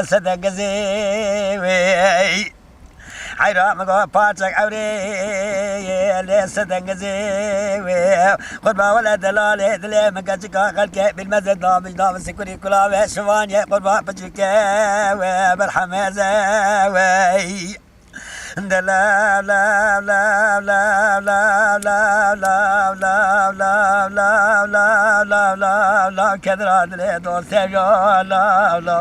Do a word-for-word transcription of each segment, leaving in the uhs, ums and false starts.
Sedengizê wê. Heyra min got parçek ewrê lê sedengizê wê. Qurba wele delalê dilê min keçika xelkê bilmeze damij damij sikurî kula ve şivaniye qurba piçike wê berhemeze wê. Dela la la la la la la la la la la la la la la kedra dilê dostê yo la la.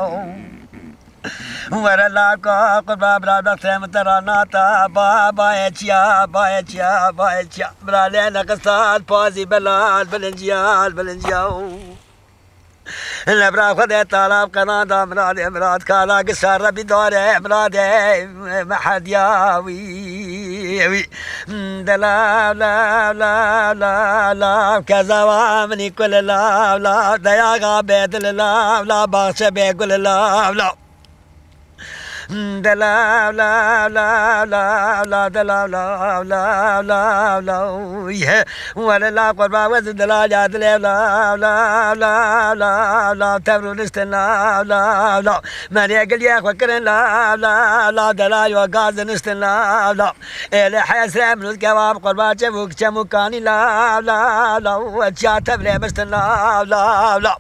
Were laka qurba bira bextê min te ra nata ba bayê çiya bayê çiya bayê çiya bira lê neqisat pazî belal bilinciyal bilinciya. Lebra Xwedê talab qenanda miradê mirad kala gisa Rebî dare miradê mehediya wî wî. De lav lav lav lav lav kezawa minî kul lav lav deyaga bêdil lav lav baxçe bê gul lav lav. De lav lav lav lav lav de lav lav lav lav lav ye. Were la qurba wez de la ya de lav lav lav lav lav lav tev rûniştin lav lav lav. Merê giliyê xwe kirin lav lav lav de la yo gaz niştin lav lav. Êlê hesre min û kewab qurba çevûk çemûkanî lav lav lav. Çiya tev lê miştin lav lav lav.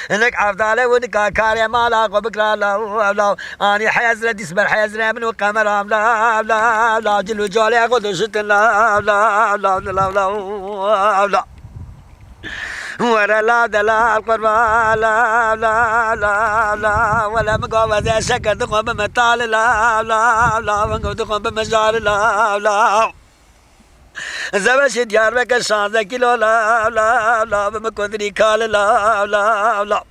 Hinek evdale û nika karê mala xwe bikira law law law. Anî hezre dîs ber hezre min û qemeram law law law. Cil û calê xwe dişitin law law law law law law. Were law delal qurba law law law law. Wele min gava ze şeker dixwe bime tal law law law. Min gava dixwe bime jar law law. Zeweşê Diyarbekir şanzde kîlo law law law, bi min kundinî kal law law law.